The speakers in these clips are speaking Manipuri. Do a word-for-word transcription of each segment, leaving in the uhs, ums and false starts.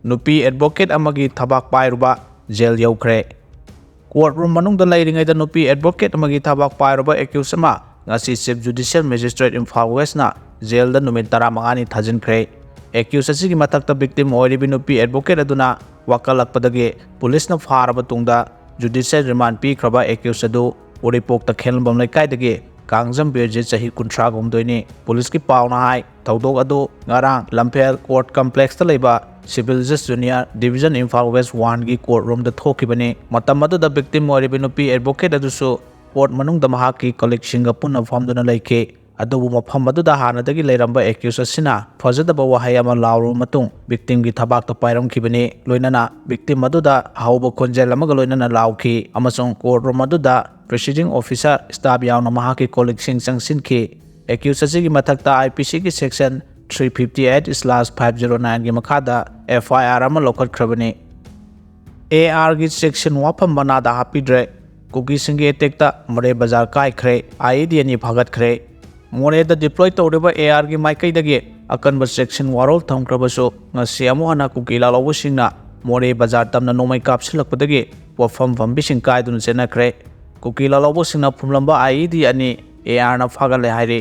ꯅꯨꯄꯤ ꯑꯦꯗꯚꯣꯀꯦꯠ ꯑꯃꯒꯤ ꯊꯕꯥꯛ ꯄꯥꯏꯔꯨꯕ ꯖꯦꯜ ꯌꯧꯈ꯭ꯔꯦ꯫ ꯀꯣꯔꯠ ꯔꯨꯝ ꯃꯅꯨꯡꯗ ꯂꯩꯔꯤꯉꯩꯗ ꯅꯨꯄꯤ ꯑꯦꯗꯚꯣꯀꯦꯠ ꯑꯃꯒꯤ ꯊꯕꯥꯛ ꯄꯥꯏꯔꯨꯕ ꯑꯦꯀ꯭ꯌꯨꯁ ꯑꯃ ꯉꯁꯤ ꯆꯤꯐ ꯖꯨꯗꯤꯁꯤꯌꯦꯜ ꯃꯦꯖꯤꯁꯇ꯭ꯔꯦꯠ ꯏꯝꯐꯥꯜ ꯋꯦꯁꯅ ꯖꯦꯜꯗ ꯅꯨꯃꯤꯠ ꯇꯔꯥꯃꯉꯥꯅꯤ ꯊꯥꯖꯤꯟꯈ꯭ꯔꯦ꯫ ꯑꯦꯀ꯭ꯌꯨꯁ ꯑꯁꯤꯒꯤ ꯃꯊꯛꯇ ꯚꯤꯛꯇꯤꯝ ꯑꯣꯏꯔꯤꯕꯤ ꯅꯨꯄꯤ ꯑꯦꯗꯚꯣꯀꯦꯠ ꯑꯗꯨꯅ ꯋꯥꯀꯠꯂꯛꯄꯗꯒꯤ ꯄꯨꯂꯤꯁꯅ ꯐꯥꯔꯕ ꯇꯨꯡꯗ ꯖꯨꯗꯤꯁꯤꯌꯦꯜ ꯔꯤꯃꯥꯟ ꯄꯤꯈ꯭ꯔꯕ ꯑꯦꯀ꯭ꯌꯨꯁ ꯑꯗꯨ ꯎꯔꯤꯄꯣꯛꯇ ꯈꯦꯂꯝꯕꯝ ꯂꯩꯀꯥꯏꯗꯒꯤ ꯀꯥꯡꯖꯝ ꯕꯤꯔꯖꯤꯠ, ꯆꯍꯤ ꯀꯨꯟꯊ꯭ꯔꯥ ꯍꯨꯝꯗꯣꯏꯅꯤ꯫ ꯄꯨꯂꯤꯁꯀꯤ ꯄꯥꯎꯅ ꯍꯥꯏ, ꯊꯧꯗꯣꯛ ꯑꯗꯨ ꯉꯔꯥꯡ ꯂꯝꯐꯦꯜ ꯀꯣꯔꯠ ꯀꯝꯄ꯭ꯂꯦꯛꯁꯇ ꯂꯩꯕ ꯁꯤꯚꯤꯜ ꯖꯁ ꯖꯨꯅꯤꯌꯔ ꯗꯤꯕꯤꯖꯟ ꯏꯝꯐꯥꯜ ꯋꯦꯁ ꯋꯥꯟꯒꯤ ꯀꯣꯔꯠ ꯔꯨꯝꯗ ꯊꯣꯛꯈꯤꯕꯅꯤ꯫ ꯃꯇꯝ ꯑꯗꯨꯗ ꯚꯤꯛꯇꯤꯝ ꯑꯣꯏꯔꯤꯕ ꯅꯨꯄꯤ ꯑꯦꯗꯚꯣꯀꯦꯠ ꯑꯗꯨꯁꯨ ꯀꯣꯔꯠ ꯃꯅꯨꯡꯗ ꯃꯍꯥꯛꯀꯤ ꯀꯂꯤꯛꯁꯤꯡꯒ ꯄꯨꯟꯅ ꯐꯝꯗꯨꯅ ꯂꯩꯈꯤ꯫ ꯑꯗꯨꯕꯨ ꯃꯐꯝ ꯑꯗꯨꯗ ꯍꯥꯟꯅꯗꯒꯤ ꯂꯩꯔꯝꯕ ꯑꯦꯀ꯭ꯌꯨꯁ ꯑꯁꯤꯅ ꯐꯖꯗꯕ ꯋꯥꯍꯩ ꯑꯃ ꯂꯥꯎꯔꯕ ꯃꯇꯨꯡ ꯚꯤꯛꯇꯤꯝꯒꯤ ꯊꯕꯥꯛꯇ ꯄꯥꯏꯔꯝꯈꯤꯕꯅꯤ꯫ ꯂꯣꯏꯅꯅ ꯚꯤꯛꯇꯤꯝ ꯑꯗꯨꯗ ꯑꯍꯧꯕ ꯈꯣꯟꯖꯦꯜ ꯑꯃꯒ ꯂꯣꯏꯅꯅ ꯂꯥꯎꯈꯤ ꯑꯃꯁꯨꯡ ꯀꯣꯔꯠ ꯔꯨꯝ ꯑꯗꯨꯗ ꯄ꯭ꯔꯤꯁꯥꯏꯗꯤꯡ ꯑꯣꯐꯤꯁꯥꯔ ꯁ꯭ꯇꯥꯐ ꯌꯥꯎꯅ ꯃꯍꯥꯛꯀꯤ ꯀꯣꯂꯤꯛꯁꯤꯡ ꯆꯪꯁꯤꯟꯈꯤ꯫ ꯑꯦꯀ꯭ꯌꯨꯁ ꯑꯁꯤꯒꯤ ꯃꯊꯛꯇ ꯑꯥꯏ ꯄꯤ ꯁꯤꯒꯤ section three fifty eight slash five zero ꯅꯥꯏꯟꯒꯤ ꯃꯈꯥꯗ ꯑꯦꯐ ꯑꯥꯏ ꯑꯥꯔ ꯑꯃ ꯂꯧꯈꯠꯈ꯭ꯔꯕꯅꯤ꯫ ꯑꯦ ꯑꯥꯔꯒꯤ ꯁꯦꯛꯁꯟ ꯋꯥꯐꯝ ꯃꯅꯥꯗ ꯍꯥꯞꯄꯤꯗ꯭ꯔꯦ꯫ ꯀꯨꯀꯤꯁꯤꯡꯒꯤ ꯑꯦꯇꯦꯛꯇ ꯃꯣꯔꯦ ꯕꯖꯥꯔ ꯀꯥꯏꯈ꯭ꯔꯦ, ꯑꯥꯏ ꯏ ꯗꯤ ꯑꯅꯤ ꯐꯥꯒꯠꯈ꯭ꯔꯦ꯫ ꯃꯣꯔꯦꯗ ꯗꯤꯄ꯭ꯂꯣꯏ ꯇꯧꯔꯤꯕ ꯑꯦ ꯑꯥꯔꯒꯤ ꯃꯥꯏꯀꯩꯗꯒꯤ ꯑꯀꯟꯕ ꯁꯦꯛꯁꯟ ꯋꯥꯔꯣꯜ ꯊꯝꯈ꯭ꯔꯕꯁꯨ, ꯉꯁꯤ ꯑꯃꯨꯛ ꯍꯟꯅ ꯀꯨꯀꯤ ꯂꯥꯜꯍꯧꯕꯁꯤꯡꯅ ꯃꯣꯔꯦ ꯕꯖꯥꯔ ꯇꯝꯅ ꯅꯣꯡꯃꯩ ꯀꯥꯞꯁꯤꯜꯂꯛꯄꯗꯒꯤ ꯄꯣꯠꯐꯝ ꯐꯝꯕꯤꯁꯤꯡ ꯀꯥꯏꯗꯨꯅ ꯆꯦꯟꯅꯈ꯭ꯔꯦ꯫ ꯀꯨꯀꯤ ꯂꯥꯜꯍꯧꯕꯁꯤꯡꯅ ꯐꯨꯝꯂꯝꯕ ꯑꯥꯏ ꯏ ꯗꯤ ꯑꯅꯤ ꯑꯦ ꯑꯥꯔꯅ ꯐꯥꯒꯠꯂꯦ ꯍꯥꯏꯔꯤ꯫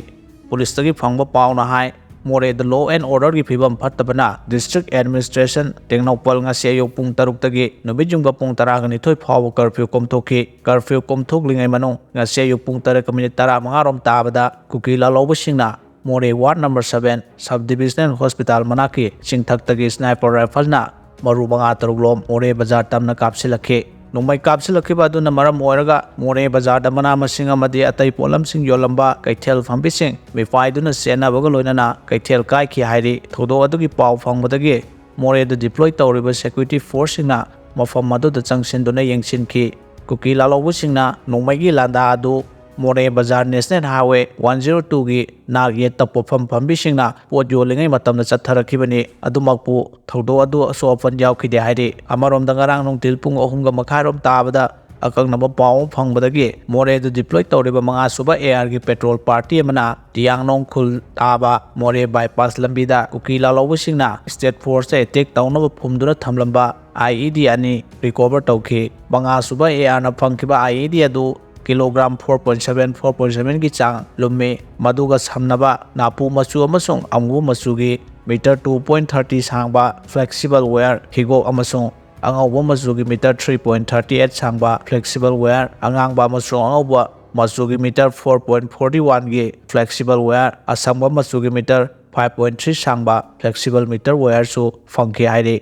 ꯄꯨꯂꯤꯁꯇꯒꯤ ꯐꯪꯕ ꯄꯥꯎꯅ ꯍꯥꯏ, ꯃꯣꯔꯦꯗ law and orderꯒꯤ ꯐꯤꯕꯝ ꯐꯠꯇꯕꯅ district administration ꯇꯦꯡꯅꯧꯄꯜ ꯉꯁꯤ ꯑꯌꯨꯛ ꯄꯨꯡ ꯇꯔꯨꯛꯇꯒꯤ ꯅꯨꯃꯤꯠ ꯌꯨꯡꯕ ꯄꯨꯡ ꯇꯔꯥꯒ ꯅꯤꯊꯣꯏ ꯐꯥꯎꯕ ꯀꯔꯐ꯭ꯌꯨ ꯀꯣꯝꯊꯣꯛꯈꯤ꯫ ꯀꯔꯐ꯭ꯌꯨ ꯀꯣꯝꯊꯣꯛꯂꯤꯉꯩ ꯃꯅꯨꯡ ꯉꯁꯤ ꯑꯌꯨꯛ ꯄꯨꯡ ꯇꯔꯦꯠꯀ ꯃꯤꯅꯤꯠ ꯇꯔꯥꯃꯉꯥ ꯔꯣꯝ ꯇꯥꯕꯗ ꯀꯨꯀꯤ ꯂꯥꯜꯍꯧꯕꯁꯤꯡꯅ Moreh ward number seven sub divisional hospital ꯃꯅꯥꯛꯀꯤ ꯆꯤꯡꯊꯛꯇꯒꯤ ꯁ꯭ꯅꯥꯏꯄꯔ ꯔꯥꯏꯐꯜꯅ ꯃꯔꯨ ꯃꯉꯥ ꯇꯔꯨꯛ ꯂꯣꯝ ꯃꯣꯔꯦ ꯕꯖꯥꯔ ꯇꯝꯅ ꯀꯥꯞꯁꯤꯜꯂꯛꯈꯤ꯫ ꯅꯣꯡꯃꯩ ꯀꯥꯞꯁꯤꯜꯂꯛꯈꯤꯕ ꯑꯗꯨꯅ ꯃꯔꯝ ꯑꯣꯏꯔꯒ ꯃꯣꯔꯦ ꯕꯖꯥꯔꯗ ꯃꯅꯥ ꯃꯁꯤꯡ ꯑꯃꯗꯤ ꯑꯇꯩ ꯄꯣꯠꯂꯝꯁꯤꯡ ꯌꯣꯜꯂꯝꯕ ꯀꯩꯊꯦꯜ ꯐꯝꯕꯤꯁꯤꯡ ꯃꯤꯄꯥꯏꯗꯨꯅ ꯆꯦꯟꯅꯕꯒ ꯂꯣꯏꯅꯅ ꯀꯩꯊꯦꯜ ꯀꯥꯏꯈꯤ ꯍꯥꯏꯔꯤ꯫ ꯊꯧꯗꯣꯛ ꯑꯗꯨꯒꯤ ꯄꯥꯎ ꯐꯪꯕꯗꯒꯤ ꯃꯣꯔꯦꯗ ꯗꯤꯄ꯭ꯂꯣꯏ ꯇꯧꯔꯤꯕ ꯁꯦꯀ꯭ꯌꯨꯔꯤꯇꯤ ꯐꯣꯔꯁꯁꯤꯡꯅ ꯃꯐꯝ ꯑꯗꯨꯗ ꯆꯪꯁꯤꯟꯗꯨꯅ ꯌꯦꯡꯁꯤꯟꯈꯤ꯫ ꯀꯨꯀꯤ ꯂꯥꯜꯍꯧꯕꯁꯤꯡꯅ ꯅꯣꯡꯃꯩꯒꯤ ꯂꯥꯟꯗꯥ ꯑꯗꯨ ꯃꯣꯔꯦ ꯕꯖꯥꯔ ꯅꯦꯁꯅꯦꯜ ꯍꯥꯏꯋꯦ ꯋꯥꯟ ꯖꯤꯔꯣ ꯇꯨꯒꯤ ꯅꯥꯛ ꯌꯦꯠꯇ ꯄꯣꯠꯐꯝ ꯐꯝꯕꯤꯁꯤꯡꯅ ꯄꯣꯠ ꯌꯣꯜꯂꯤꯉꯩ ꯃꯇꯝꯗ ꯆꯠꯊꯔꯛꯈꯤꯕꯅꯤ꯫ ꯑꯗꯨꯃꯛꯄꯨ ꯊꯧꯗꯣꯛ ꯑꯗꯨ ꯑꯁꯣꯛ ꯑꯄꯟ ꯌꯥꯎꯈꯤꯗꯦ ꯍꯥꯏꯔꯤ꯫ ꯑꯃꯔꯣꯝꯗ ꯉꯔꯥꯡ ꯅꯨꯡꯊꯤꯜ ꯄꯨꯡ ꯑꯍꯨꯝꯒ ꯃꯈꯥꯏꯔꯣꯝ ꯇꯥꯕꯗ ꯑꯀꯛꯅꯕ ꯄꯥꯎ ꯑꯃ ꯐꯪꯕꯗꯒꯤ ꯃꯣꯔꯦꯗ deploy ꯇꯧꯔꯤꯕ ꯃꯉꯥ ꯁꯨꯕ AR ꯒꯤ patrol party ꯑꯃꯅ ꯇꯤꯌꯥꯡꯂꯣꯡ ꯈꯨꯜ ꯇꯥꯕ ꯃꯣꯔꯦ bypass ꯂꯝꯕꯤꯗ ꯀꯨꯀꯤ ꯂꯥꯜꯍꯧꯕꯁꯤꯡꯅ state force attack ꯇꯧꯅꯕ ꯐꯨꯝꯗꯨꯅ ꯊꯝꯂꯝꯕ IED ꯑꯅꯤ recover ꯇꯧꯈꯤ꯫ ꯃꯉꯥ ꯁꯨꯕ AR ꯅ ꯐꯪꯈꯤꯕ IED ꯑꯗꯨ kilogram four point seven, four point seven ꯒꯤ ꯆꯥꯡ ꯂꯨꯝꯃꯤ꯫ ꯃꯗꯨꯒ ꯁꯝꯅꯕ ꯅꯥꯄꯨ ꯃꯆꯨ ꯑꯃꯁꯨꯡ ꯑꯃꯨꯕ ꯃꯆꯨꯒꯤ meter two point thirty ꯁꯥꯡꯕ flexible wire ꯍꯤꯒꯣꯛ ꯑꯃꯁꯨꯡ ꯑꯉꯧꯕ ꯃꯆꯨꯒꯤ meter three point thirty eight ꯁꯥꯡꯕ flexible wire, ꯑꯉꯥꯡꯕ ꯑꯃꯁꯨꯡ ꯑꯉꯧꯕ ꯃꯆꯨꯒꯤ meter four point forty one ꯒꯤ flexible wire, ꯑꯁꯪꯕ ꯃꯆꯨꯒꯤ meter five point three ꯁꯥꯡꯕ flexible meter wire ꯁꯨ ꯐꯪꯈꯤ ꯍꯥꯏꯔꯤ꯫